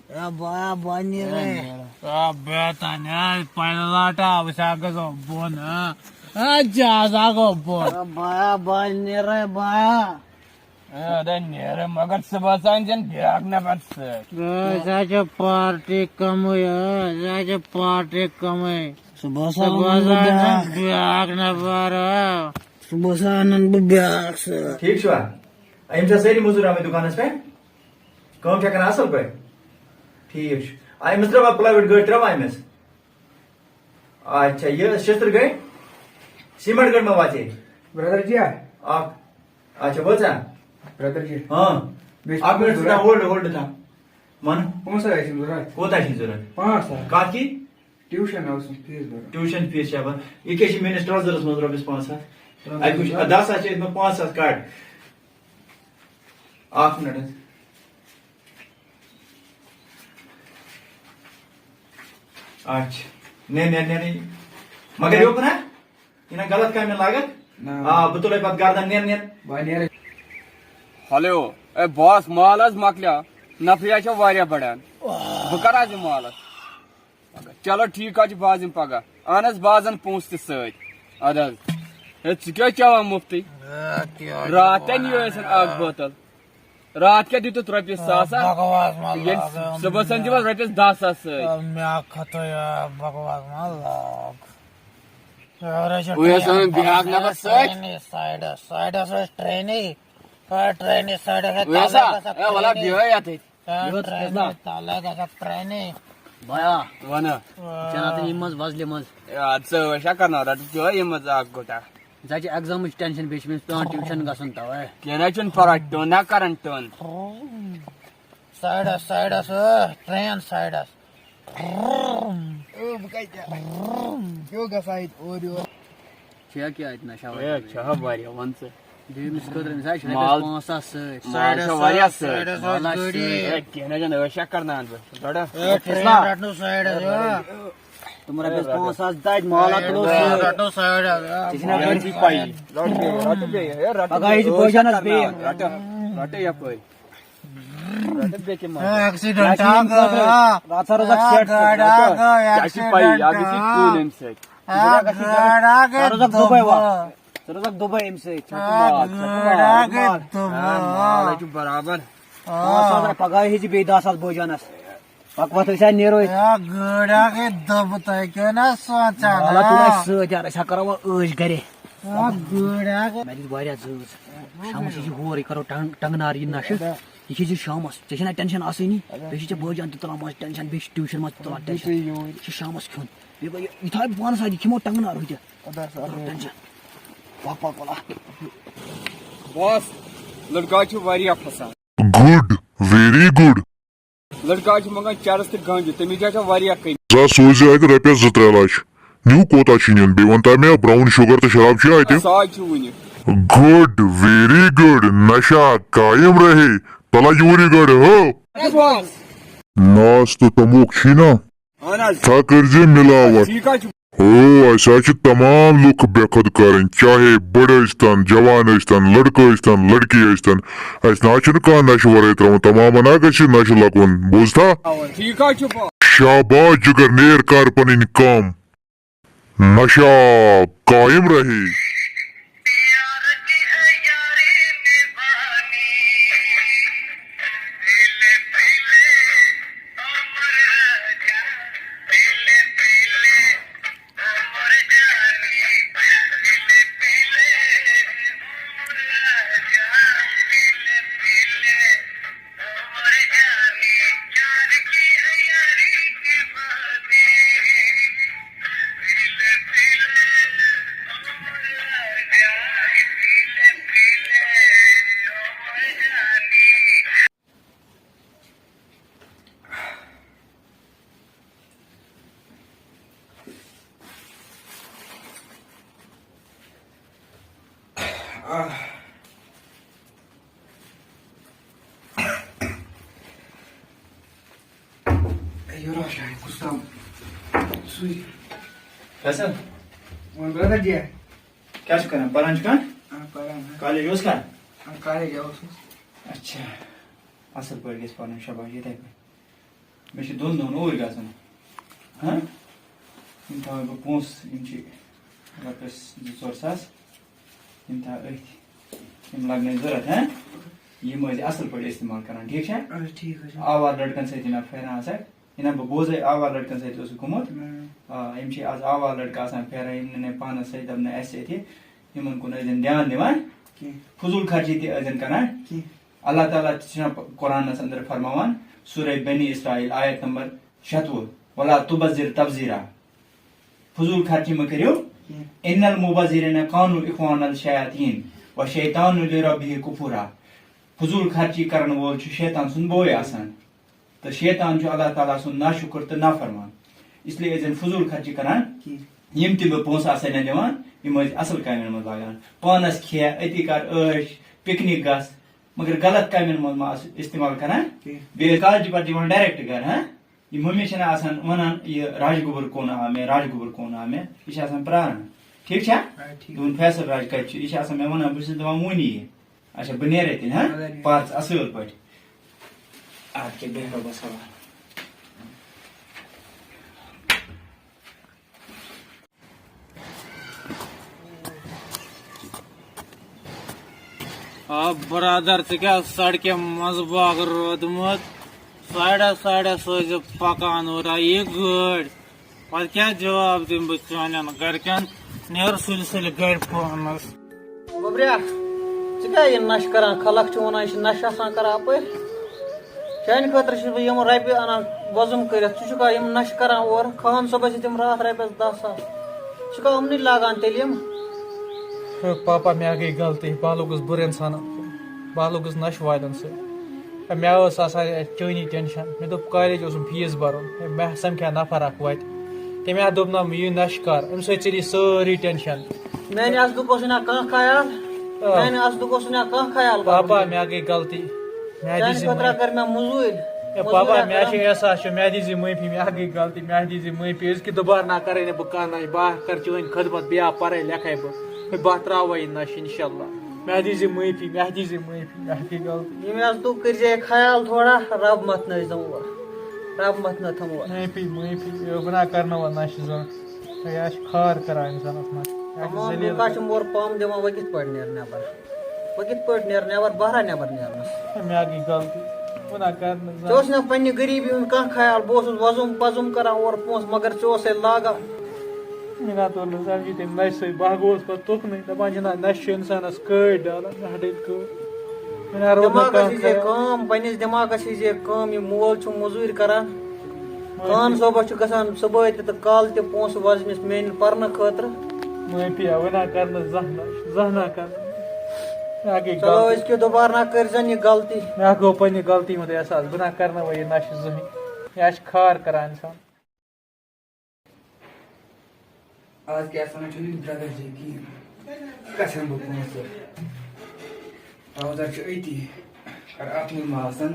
اے بویا، بہٕ نیرے۔ آ، بہٕ تانۍ، آ، پایلاٹ آو، أسۍ ہا گژھو بۄن، آ۔ آ، جہاز ہا گوٚو بۄن۔ اے بویا، بہٕ نیرے بویا۔ اے، اَدٕ نیرٕ، مگر صُبحس اَن زَن بیٛاکھ نفر سۭتۍ۔ اے، أسۍ حظ چھِ پارٹی کمٕے، اے، أسۍ حظ چھِ پارٹی کمٕے۔ صُبحس اَنہٕ صُبحس بہٕ اَن بیٛاکھ۔ بیٛاکھ نفر، اے۔ صُبحس اَنَن بہٕ بیٛاکھ سۭتۍ۔ ٹھیٖک چھُوا؟ یِم چھا سٲری مٔزوٗر آمٕتۍ دُکانَس پٮ۪ٹھ؟ کٲم چھا کران اَصٕل پٲٹھۍ؟ ٹھیٖک چھُ۔ آ، أمِس ترٛٲوا پرٛایویٹ گٲڑۍ، ترٛٲوا أمِس؟ اچھا، یہِ شستٕر گٔے؟ سیمنٹ گٔڑ ما واتہِ؟ برادر جی، آ۔ اکھ۔ اچھا، وٲژ ہا؟ برادر جی۔ ہاں۔ مےٚ چھِ اکھ منٹ، ضروٗرت۔ ژٕ تھاو ہولڈ، ہولڈ تھاو۔ وَن۔ پونٛسہٕ ٲسِم ضروٗرت۔ کوٗتاہ چھِ ضروٗرت؟ پانٛژھ ساس۔ کَتھ کی؟ ٹیوٗشن اوسُم فیٖس بَرُن۔ ٹیوٗشن فیٖس چھا بَرُن؟ یہِ کیٛاہ چھِ میٛٲنِس ٹرٛاوزَرَس منٛز رۄپیَس پانٛژھ ساس؟ ٹرٛاوزَرَس اَتہِ وٕچھ، منٛز؟ دَہ ساس چھِ أتھۍ منٛز، پانٛژھ ساس کَڑ۔ اکھ منٹ حظ۔ اچھا۔ نیر، نیر، نیر۔ مگر یوکُن ہا؟ یہِ نا غلط کامہِ لاگکھ؟ نہ۔ آ، بہٕ تُلے پتہٕ گردن، نیر، نیر۔ بہٕ نیرٕ۔ ہیلو، اے باس، مال حظ مۄکلیو۔ نفری حظ چھِ واریاہ بڑان۔ بہٕ کر حظ یِمہٕ مالس؟ چلو ٹھیٖک حظ چھُ، بہٕ حظ یِمہٕ پگاہ۔ اہن حظ، بہٕ حظ اَنہٕ پونٛسہٕ تہِ سۭتۍ۔ اَدٕ حظ۔ ہے، ژٕ کیٛاہ چٮ۪وان مُفتٕے؟ ہے، کیٛاہ چھُ راتھ تہِ وَنان نِیو اَسہِ اَکھ یارٕ؟ بوتل۔ راتھ کیٛاہ دیُتُتھ رۄپیَس ساسا؟ بکواس مہ ییٚلہِ لاگ، صُبحس زَن دِمَس رۄپیَس دَہ ساس سۭتۍ۔ مےٚ کھوٚتُے، آ، بکواس مہ لاگ۔ یارٕ چھِ وۄنۍ ٲس ٹرٛین اَنٕنۍ بیٛاکھ نفر سۭتۍ۔ ٹرٛینٕے سایڈَس، سایڈَس ٲس ٹرٛینٕے۔ آ، ٹرٛینٕے سایڈَس ٲس وۄنۍ ٲسا؟ تَلَے گژھان اے، وَلہ، ٹرٛینٕے۔ بیٚہو یَتھ أتھۍ۔ آ، یہِ اوس ٹرٛینٕے، کھسنا۔ تَلَے گژھان ٹرٛینٕے۔ بیا۔ وَنہٕ۔ آ۔ چَنہٕ تہٕ یِم منٛز وۄزلہِ منٛز۔ اے، اَدٕ ژٕ ٲسۍ ہا کَرناو، رَٹہٕ چٲے یِم منٛز اَکھ گوٚٹا۔ ژےٚ چھِ ایگزامٕچ ٹینشن، بیٚیہِ چھِ مےٚ پٮ۪وان ٹیوٗشن گژھُن تَوَے۔ کینٛہہ نہ چھُنہٕ پَرواے، ٹٲن نہ کَرَن ٹٲن۔ سایڈَس، سایڈَس، ٲ، ٹرٛین سایڈَس۔ ٲ، بہٕ کَتہِ؟ یہِ گژھان ییٚتہِ اورٕ یورٕ۔ چھےٚ کیٛاہ اَتہِ نَشہ ہے، وَشہ؟ چھےٚ ہا واریاہ، وَن ژٕ۔ بیٚیہِ أمِس خٲطرٕ، أمِس آسہِ رۄپیَس مال۔ پانٛژھ ساس سۭتۍ۔ مال چھےٚ سایڈَس واریاہ ٲس، سۭتۍ۔ سایڈَس ٲس مال آسہِ گٲڑی۔ سۭتۍ۔ ہے، کینٛہہ نہ چھُنہٕ، ٲسۍ چھا کَرناوان بہٕ۔ رَٹہٕ۔ اے، ٹرٛین رَٹنو سایڈَس، آ۔ تِم رۄپیَس پانٛژھ ساس دَتہِ مال ہا تُلو سۭتۍ۔ رَٹو سایڈَس، آ۔ ژےٚ چھِنا مال گٲڑۍ؟ چھِ پَیی۔ رَٹہٕ بیٚیہِ، رَٹہٕ بیٚیہِ، ہے، رَٹہٕ رَٹہٕ بیٚیہِ، بیٚیہِ، ٲسۍ چھا بیٚیہِ۔ کَرناوان۔ رَٹہٕ، رَٹہٕ یَپٲرۍ۔ رَٹہٕ بیٚیہِ کہِ منٛز۔ ہے، ایکسیڈنٹ یَتھ چھِ یِم آ، خٲطرٕ، آ۔ راتھ سا روزَکھ آ، سیٹ، گاڑِ آ، رَٹہٕ۔ گٔے ژےٚ چھِ پَیی، ایکسیڈنٹ، یَتھ گژھِ آ۔ کوٗن اَمہِ سۭتۍ۔ آ، گاڑِ آ، گٔے ژٕ روزَکھ دُبے دُبہٕ۔ وَ-، ژٕ روزَکھ دُبے اَمہِ سۭتۍ۔ ژٕ چھَکھ آ، مال، ژٕ چھَکھ گاڑِ آ، مال۔ گٔے مال۔ دُبہٕ۔ آ، مال ہے چھُ برابر۔ آ۔ پانٛژھ ساس رۄپیہِ پگاہ ہیٚژِ بیٚیہِ دَہ ساس بٲجانَس۔ پَکھ وَتھ أسۍ ہا نیرو أسۍ۔ آ، گٲڑۍ آ، گٔے دُبہٕ، تُہۍ کیٛاہ نہ سونٛچان، مال ہا آ؟ تُل اَسہِ سۭتۍ یارٕ، أسۍ ہا کَرو وۄنۍ عٲش گَرے۔ آ، گٲڑۍ آ، گٔے۔ مےٚ دِژ واریاہ زٲژ۔ شامَس چھِ یہِ ہور، یہِ کَرو ٹنٛگ-، ٹنٛگ نار یہِ نَشہٕ۔ یہِ چھِ ژےٚ شامَس، ژےٚ چھِنہ ٹٮ۪نشَن آسٲنی؟ بیٚیہِ چھِ ژےٚ بٲے جان تہِ تُلان منٛزٕ ٹٮ۪نشَن، بیٚیہِ چھِ ٹیوٗشَن منٛز تہِ تُلان ٹٮ۪نشَن۔ یہِ چھِ شامَس کھیوٚن۔ بیٚیہِ گوٚو یہِ، یہِ تھاوَے بہٕ پانَس اَتھِ، یہِ کھٮ۪مو ٹنٛگ نار ہُتہِ۔ ٹٮ۪نشَن۔ پَکھ، پَکھ، وَلہٕ۔ باس، لٔڑکہٕ چھِ واریاہ پھسان۔ Good, very good. لٔڑکہٕ چھِ منٛگان چرس تہٕ گنجہِ، تَمِچ جایہِ چھےٚ واریاہ کٔمی۔ زا سوٗزِ اَتہِ رۄپیَس زٕ ترٛےٚ لَچھ۔ نیوٗ کوتاہ چھُ نیُن؟ بیٚیہِ وَن تہ مےٚ، brown sugar تہٕ شراب چھُ اَتہِ؟ ساے چھُ وُنہِ۔ Good, very good. نشہ قائم رہے۔ تَلہ یوٗرۍ گۄڈٕ، ہو۔ اے باس۔ ناس تہٕ تموک چھی نا؟ اہن حظ۔ سا کٔرۍ زِ مِلاوٹ۔ ٹھیٖک حظ چھُ۔ ہو، اَسہِ حظ چھِ تمام لُکھ بے خود کَرٕنۍ، چاہے بٔڑ ٲسۍتن، جوان ٲسۍتن، لڑکہٕ ٲسۍتن، لڑکی ٲسۍتن۔ اَسہِ نہ حظ چھُنہٕ کانٛہہ نشہٕ ورٲے ترٛاوُن، تمامن حظ گژھِ نشہٕ لگُن، بوٗزتھا؟ ٹھیٖک حظ چھُ، با۔ شاباش جگر، نیر کر پنٕنۍ کٲم۔ نشہ قائم رہے۔ یورٕ آو شاید کُس تام سُے۔ فیصل، وۄنۍ برٛدر جی۔ کیٛاہ چھُ کران؟ پران چھُکھا؟ آ، پران، ہا۔ کالج اوسکھا؟ آ، کالج اوسُس۔ اچھا، اَصٕل پٲٹھۍ گژھِ پَرُن، شاباش، یِتھَے پٲٹھۍ۔ مےٚ چھُ دۄن دۄہَن اوٗرۍ گژھُن۔ ہاں؟ یِم تھاوَے بہٕ پونٛسہٕ، یِم چھِ رۄپیَس زٕ ژور ساس، یِم تھاو أتھۍ، یِم لَگنَے ضوٚرَتھ، ہاں؟ یِم ٲسۍ اَصٕل پٲٹھۍ استعمال کران، ٹھیٖک چھا؟ اَہَن حظ، ٹھیٖک حظ چھُ۔ آوارٕ لٔڑکَن سۭتۍ یِم پھیران آسَکھ، یہِ نہ بہٕ بوزَے آوارٕ لٔڑکَن سۭتۍ اوسُکھ گوٚمُت۔ اۭں۔ آ، یِم چھِ آز آوارٕ لٔڑکہٕ آسان پھیران، یِم نہٕ مےٚ پانَس سۭتۍ، دَپہٕ نہٕ اَسہِ سۭتۍ، یِمَن کُن ٲسۍ زَن دھیان دِوان۔ کینٛہہ۔ فضوٗل خرچی تہِ ٲسۍ زَن کران۔ کینٛہہ۔ اللہ تعالیٰ تہِ چھُنہ قرآنَس اندر فرماوان، سورہ بنی اسرائیل، آیت نمبر شتوُہ، "ولا تبذر تبذیرا"۔ فضوٗل خرچی مہ کٔرِو۔ کینٛہہ۔ "ان المبذرین کانوا اخوان الشیاطین والشیطان لربہ کفورا"۔ فضوٗل خرچی کرن وول چھُ شیطان سُنٛد بوے آسان۔ تہٕ شیطان چھُ اللہ تعالیٰ سُنٛد ناشُکُر تہٕ نافرمان۔ اس لیے ٲسۍ زَن فضوٗل خرچی کران۔ کینٛہہ۔ یِم تہِ بہٕ پونٛسہٕ آسَے نہ دِوان، یِم ٲسۍ اَصٕل کامٮ۪ن منٛز لاگان۔ پانَس کھےٚ، أتی کر عٲش، پِکنِک گژھ، مگر غلط کامٮ۪ن منٛز ما آسہٕ استعمال کران۔ کینٛہہ۔ بیٚیہِ ٲسۍ کالجہِ پَتہٕ دِوان direct گَرٕ، ہاں؟ یِم مٔمی چھِنہ آسان وَنان، "یہِ راج گوٚبُر کون آ میں، راج گوٚبُر کون آ میں"، یہِ چھِ آسان پرٛاران۔ ٹھیٖک چھا؟ آ، ٹھیٖک۔ دوٚپُن، "فیصل راج کَتہِ چھُ؟" یہِ چھِ آسان مےٚ وَنان، بہٕ چھُس دَپان، "وُنی یہِ۔" اچھا، بہٕ نیرے تیٚلہِ، ہاں؟ اَدٕ نیرِ۔ پَر ژٕ اَصٕل پٲٹھۍ۔ اَدٕ کیٛاہ، بیٚہہ رۄبَس حوالہٕ۔ آ برادر، ژٕ کیٛاہ سڑکہِ منٛز باغ روٗدمُت؟ سایڈس سایڈس ٲسۍ زِ پکان اورٕ یہِ گٲڑۍ۔ پتہٕ کیٛاہ جواب دِمہٕ بہٕ چانٮ۪ن گرِکٮ۪ن؟ نیر سُلہِ سُلہِ گرِ پانس۔ گوٚبریا، ژٕ کیٛاہ یہِ نشہٕ کران؟ خلق چھِ وَنان، یہِ چھِ نشہٕ آسان کران اَپٲرۍ۔ چانہِ خٲطرٕ چھُس بہٕ یِم رۄپیہِ اَنان وۄزُم کٔرِتھ۔ ژٕ چھُکھا یِم نشہٕ کران اورٕ؟ خان صٲبَس دِتِم راتھ رۄپیَس دَہ ساس۔ ژٕ چھُکھا یِمنٕے لاگان تیٚلہِ یِم؟ ہے پاپا، مےٚ ہا گٔے غلطی، بہٕ ہا لوٚگُس بُرٕ اِنسانَن، بہٕ ہا لوٚگُس نشہٕ والٮ۪ن سۭتۍ۔ ہے مےٚ ٲس آسان یہِ چٲنی ٹٮ۪نشَن، مےٚ دوٚپ کالج اوسُم فیٖس بَرُن، ہے مےٚ سَمکھِ ہا نفر اَکھ وَتہِ، تٔمۍ ہا دوٚپ نہ یہِ نشہٕ کَر، اَمہِ سۭتۍ ژٔلی سٲرٕے ٹٮ۪نشَن۔ میانہِ اصلُک اوس نہ کانٛہہ خیال۔ آ۔ میانہِ اصلُک اوس نہ کانٛہہ خیال پاپا، کرُن۔ مےٚ گٔے غلطی۔ مےٚ چانہِ دِژ خٲطرٕ مٔنٛزۍ۔ کٔر مےٚ مٔزوٗرۍ۔ ہے مٔزوٗرۍ پاپا، مےٚ مےٚ کٔر۔ چھُ احساس چھُ، مےٚ دِژ یہِ معٲفی، مےٚ گٔے غلطی، مےٚ دِژ یہِ معٲفی۔ أزکہِ دُبارٕ نہ کرے نہٕ بہٕ کانٛہہ نشہٕ، بہٕ ہا کر چٲنۍ خدمت، بیٚیہِ ہا پرے لیکھے بہٕ۔ ہے بہٕ ہا تراوے یہِ نشہٕ انشاءاللہ۔ مےٚ دِژ یہِ معٲفی، مےٚ دِژ یہِ معٲفی، مےٚ گٔے غلطی۔ ییٚمہِ آسہٕ تُہۍ کٔرۍ زِ خیال تھوڑا، رب مت نٲوزیٚو اور۔ رب مت نہ تھمو۔ معٲفی، معٲفی، بہٕ نہ کرناوَن نشہٕ زانٛہہ۔ ہے، یہِ چھِ خار کران اِنسانَس منٛز۔ یہِ چھِ تمام ذٔلیٖل لُکھ آسہِ کران۔ مور پام دِوان، وۄنۍ کِتھ پٲٹھۍ نیرٕ نٮ۪بر؟ وۄنۍ کِتھ پٲٹھۍ نیرٕ نٮ۪بر؟ بہرا نٮ۪بر نیرنَس۔ ہے، مےٚ گٔے غلطی۔ وۄنۍ نہ کرنہٕ زانٛہہ۔ ژےٚ اوس نہ پننہِ غریٖبی ہُنٛد کانٛہہ خیال؟ بہٕ اوسُس وۄزُم پۄزُم کران اورٕ پونٛسہٕ، مگر ژےٚ اوسَے لاگان۔ مےٚ نہ توٚر نہٕ سمجھی تَمہِ نشہِ سۭتۍ۔ بہٕ ہا گوٚوُس پتہٕ تُکنُے۔ دَپان چھِنہ، نشہِ چھُ اِنسانَس کٲڑۍ ڈالان، نہ ہَٹٕنۍ کٲڑۍ۔ مےٚ نہ روٗد نہٕ دٮ۪ماغَس کانٛہہ یی زِ خیال۔ کٲم، پنٛنِس دٮ۪ماغَس یی زِ کٲم، یہِ مول چھُ مٔزوٗرۍ کران۔ خان صٲبَس چھُ گژھان صُبحٲے تہِ تہٕ کالہٕ تہِ پونٛسہٕ وۄزمِس میٛانہِ پَرنہٕ خٲطرٕ۔ معٲفی ہا، وۄنۍ نہ کَرنہٕ زانٛہہ نہ، زانٛہہ نہ کَرنہٕ۔ مےٚ ہا گٔے چلو، غلطی۔ أزکہِ دُبارٕ نہ کٔرۍزٮ۪ن یہِ غلطی۔ مےٚ ہا گوٚو پنٛنہِ غلطی ہُنٛد احساس، بہٕ نہ کَرنہٕ وۄنۍ یہِ نَشہٕ زٕہٕنۍ۔ یہِ ہا چھِ خار کَران اِنسان۔ آز کیٛاہ سا چھُنہٕ یہِ برٛدر جی کِہیٖنۍ۔ کَتہِ اَنہٕ بہٕ پونٛسہٕ؟ ٹرٛاوزر چھُ أتی، کَر اَتھ منٛز ما آسَن۔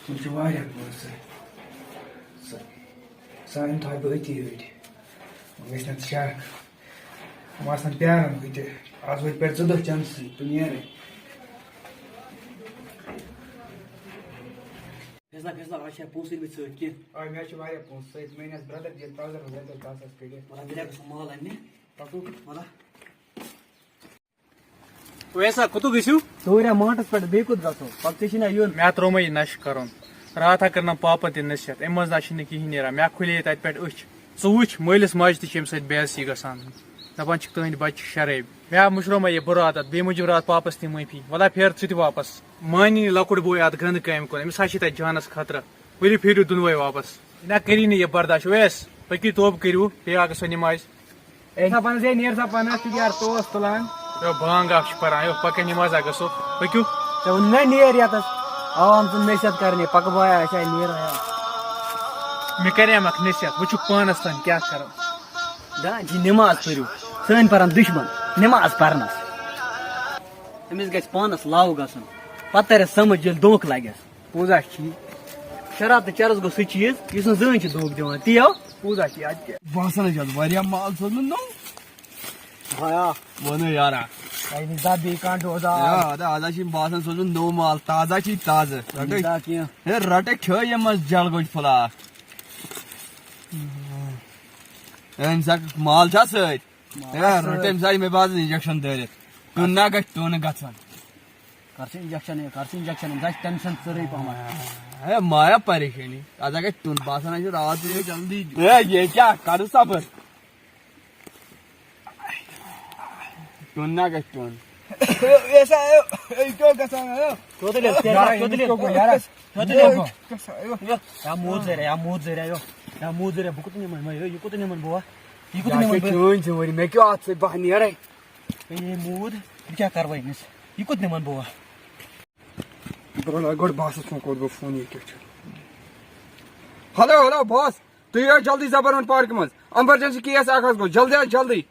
یِم چھِ واریاہ پونٛسہٕ۔ سانہِ تھاوِ بہٕ أتی أڑۍ۔ وۄنۍ گژھِ نہ شک۔ یِم آسن پیاران بہٕ تہِ۔ آز وٲتۍ پٮ۪ٹھ زٕ دۄہ چانسٕے، بہٕ نیرٕ۔ فیصلہ، فیصلہ، آز چھا پونٛسہٕ أنۍمٕتۍ سۭتۍ کینٛہہ؟ آ، مےٚ حظ چھِ واریاہ پونٛسہٕ سۭتۍ۔ مےٚ أنۍ اَسہِ برٛدر دِتھ ترٛےٚ ہَتھ رۄپیہِ، دَہ ساس کٔڑِتھ۔ مطلب، تیٚلہِ ہا گژھو مال اَننہِ۔ پَکو، وَلہ۔ ویسا، کوٚتُو گٔژھِو؟ توٗرۍ ہا ماٹَس پٮ۪ٹھ، بیٚیہِ کوٚت گژھو؟ پَتہٕ ژےٚ چھُے نہ یُن۔ مےٚ ترٛوومَے یہِ نَشہٕ کَرُن۔ راتھا کٔر نہ پاپَن تہِ نصیحت، اَمہِ منٛز نہ چھِنہٕ کِہیٖنۍ نیران۔ مےٚ کھُلے ییٚتہِ اَتہِ پٮ۪ٹھ أچھ۔ ژٕ وٕچھ، مٲلِس ماجہِ تہِ چھِ اَمہِ سۭتۍ بے عزتی گژھان۔ دَپان چھِکھ، تُہٕنٛدۍ بَچہِ چھِ شرٲبۍ۔ مےٚ ہا مٔشرٲومَے یہِ بُرٕ عادت، بیٚیہِ موٗجوٗب راتھ پاپَس تہِ معٲفی۔ وَلہ پھیر ژٕ تہِ واپَس۔ مانی نہٕ لۄکُٹ بوے اَتھ گنٛدٕ کامہِ کُن، أمِس ہا چھِ تَتہِ جانَس خطرٕ۔ ؤلِو پھیٖرِو دۄنوَے واپَس۔ نہ کٔری نہٕ یہِ برداش۔ اویس، پٔکِو توبہٕ کٔرِو، بیٚیہِ اَکھ گژھو نٮ۪مازِ۔ اے، نیر سا پانَس، ہے، نیر سا پانَس، ژٕ کیٛاہ یارٕ ٹوس تُلان؟ یو بانگ اکھ چھِ پران، یو پکے نماز اکھ گژھو، پٔکِو۔ ژےٚ ووٚن مےٚ نیر یتس، عوام سُنٛد نصیحت کرنہِ، پکہٕ بہٕ ہا، اچھا، نیر ہا۔ مےٚ کرے اکھ نصیحت، وۄنۍ چھُ پانس تام کیٛاہ کرو۔ دا جی نماز پٔرِو، سٲنۍ پرن دشمن، نماز پرنس۔ أمِس گژھِ پانس لاو گژھُن، پتہٕ ترٮ۪س سمجھ ییٚلہِ دھوکہٕ لگٮ۪س۔ پوٚز ہا چھُ۔ شراب تہٕ چرس گوٚو سُہ چیٖز، یُس نہٕ زٕہٕنۍ چھُ دھوکہٕ دِوان۔ تی ہو؟ پوٚز ہا چھُ، اَدٕ کیٛاہ؟ باسان حظ چھُ اَتھ واریاہ مال سوزمُت نوٚو۔ ہایا۔ وَنو یارا۔ اَسہِ نِش دا بیٚیہِ کانٛہہ ڈوزا۔ یا، اَدٕ آز حظ چھُ باسان سوزمُت نوٚو مال، تازٕ چھُ یہِ تازٕ۔ اَسہِ نِش دا کینٛہہ۔ ہے، رَٹَکھ کھیٚو یہِ منٛز جل گوٚج فُلاک۔ ہے، أمِس ہا مال چھا سۭتۍ؟ مال ہے، چھا رَٹ سۭتۍ؟ أمِس ہا یہِ مےٚ باسان injection دٲرِتھ۔ ٹُن نا گژھِ ٹُن گژھان۔ کر ژٕ injection، ہے، کر ژٕ injection، ژٕ آسہِ tension ژٔرٕے پہمتھ۔ ہے، مایا پریشٲنی۔ اَتھ ہا گژھِ ٹُن باسان، اَسہِ چھُ راتھ یہِ جلدی۔ ہے، یہِ کیٛاہ؟ کر صبر۔ ٹُن نا گژھِ ٹُن۔ ایسا ہے، اے کیٛاہ گژھان ہے؟ کوٚت ییٚلہِ؟ یارا، کوٚت ییٚلہِ؟ یارا۔ کوٚت ییٚلہِ؟ گژھان ہے۔ یا موٗد زَریا، یا موٗد زَریا، یو۔ یا موٗد زَریا، بہٕ کوٚت نِمَن وۄنۍ؟ یہِ کوٚت نِمَن بہٕ وۄنۍ؟ یہِ کوٚت یا نِمَن کیٛاہ بہٕ؟ چٲنۍ ذِمہٕ وٲری؟ مےٚ کیٛاہ اَتھ سۭتۍ؟ بہٕ ہا نیرَے۔ ہے، یے موٗد، بہٕ کیٛاہ کَرٕ وۄنۍ أمِس؟ یہِ کوٚت نِمَن بہٕ وۄنۍ؟ بہٕ رَلاو گۄڈٕ باسَس فون، کوٚت گوٚو فون، یہِ کیٛاہ چھُ؟ ہیلو، ہیلو، باس، تُہۍ یِیِو جلدی زبروَن پارکہِ منٛز۔ ایمرجنسی کیس اَکھ حظ گوٚو، جلدی حظ، جلدی۔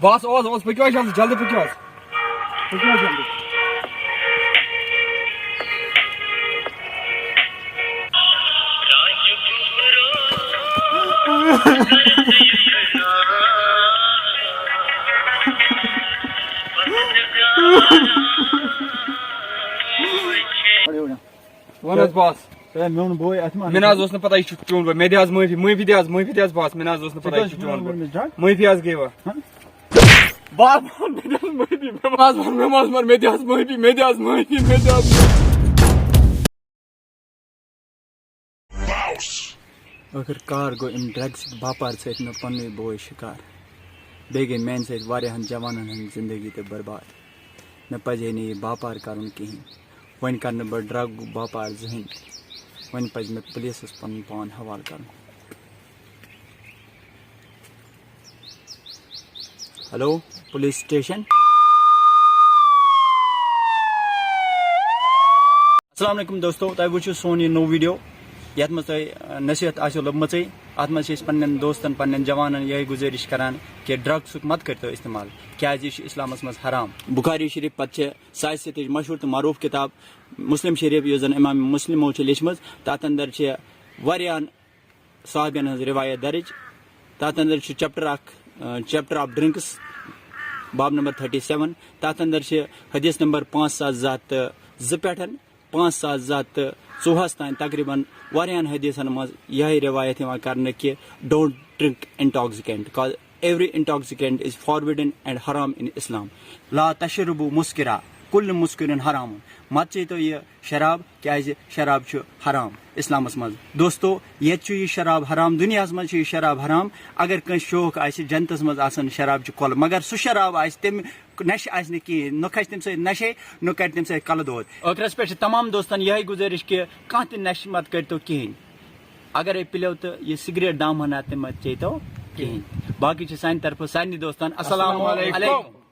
باس، اوس، اوس، پٔکِو حظ جلدی، جلدی پٔکِو حظ۔ پٔکِو حظ جلدی۔ وَن حظ باس۔ ہے، میون بوے، اَتھ ما مےٚ نہ حظ اوس نہٕ پَتہ یہِ چھُ چون بوے۔ مےٚ دِ حظ معٲفی، معٲفی دِ حظ، معٲفی دِ حظ باس۔ مےٚ نہ حظ اوس نہٕ ژےٚ پَتہ کیٛاہ یہِ چھُ چھُکھ چون بوے۔ ووٚنمُت أمِس ڈرٛگ؟ معٲفی حظ گٔیوا؟ ہہ؟ باس، مےٚ دِ حظ معٲفی، مےٚ باس، مےٚ باس، مےٚ دِ حظ معٲفی، مےٚ دِ حظ معٲفی، مےٚ دِ حظ معٲفی۔ ٲخٕر کار گوٚو اَمہِ ڈرٛگسٕکۍ باپار سۭتۍ مےٚ پنٛنُے بوے شِکار۔ بیٚیہِ گٔے میٛانہِ سۭتۍ واریاہَن جوانَن ہٕنٛز زِندگی تہِ برباد۔ مےٚ پَزِ ہے نہٕ یہِ باپار کَرُن کِہیٖنۍ۔ وۄنۍ کَرٕ نہٕ بہٕ ڈرٛگ باپار زٕہٕنۍ۔ وۄنۍ پَزِ مےٚ پُلیٖسَس پَنُن پان حوالہٕ کَرُن۔ Hello, police station. السلام علیکم دوستو، تۄہہِ وٕچھِو سون یہِ نوٚو ویٖڈیو، یَتھ منٛز تۄہہِ، اَ، نصیحت آسیو لٔبمٕژٕے۔ اَتھ منٛز چھِ أسۍ پنٛنٮ۪ن دوستَن، پنٛنٮ۪ن جوانَن یِہوٚے گُزٲرِش کَران کہِ ڈرٛگسُک مَت کٔرۍتو استعمال، کیٛازِ یہِ چھُ اِسلامَس منٛز حرام۔ بُخاری شریٖف پَتہٕ چھِ ساروی سۭتۍ مشہوٗر تہٕ معروٗف کِتاب مُسلِم شریٖف، یُس زَن اِمام مُسلِمو چھِ لیٚچھمٕژ۔ تَتھ اندر چھِ واریاہَن صحابین ہٕنٛز روایت درج۔ تَتھ اندر چھُ چیپٹر اکھ، آ، chapter of drinks، باب نمبر thirty seven۔ تَتھ اندر چھِ حدیث نمبر پانٛژھ ساس زٕ ہَتھ تہٕ زٕ پٮ۪ٹھ پانٛژھ ساس زٕ ہَتھ تہٕ ژوٚوُہَس تام تقریباً واریاہَن حدیثن منٛز یِہے روایت یِوان کرنہٕ کہِ don't drink intoxicant، cause every intoxicant is forbidden and haram in Islam۔ لا تشربوا مسکرا، کل مسکر حرام۔ مت چیتو یہِ شراب، کیازِ شراب چھُ حرام اسلامس منٛز۔ دوستو، ییٚتہِ چھُ یہِ شراب حرام، دُنیاہس منٛز چھُ یہِ شراب حرام۔ اگر کٲنٛسہِ شوق آسہِ جنتس منٛز آسن شراب چہِ کۄلہٕ، مگر سُہ شراب آسہِ، تمہِ نشہِ آسہِ نہٕ کِہیٖنۍ، نہ کھسہِ تمہِ سۭتۍ نشے، نہ کرِ تمہِ سۭتۍ کلہٕ دود۔ ٲخرس پٮ۪ٹھ چھِ تمام دوستن یِہے گُزٲرِش کہِ کانٛہہ تہِ نشہِ مت کٔرتو کِہیٖنۍ۔ اگرے پِلیو تہٕ یہِ سگریٹ دام ہنا تہِ مت چیتو کِہیٖنۍ۔ باقٕے چھِ سانہِ طرفہٕ سارنٕے دوستن السلام السلام علیکم۔ علیکم۔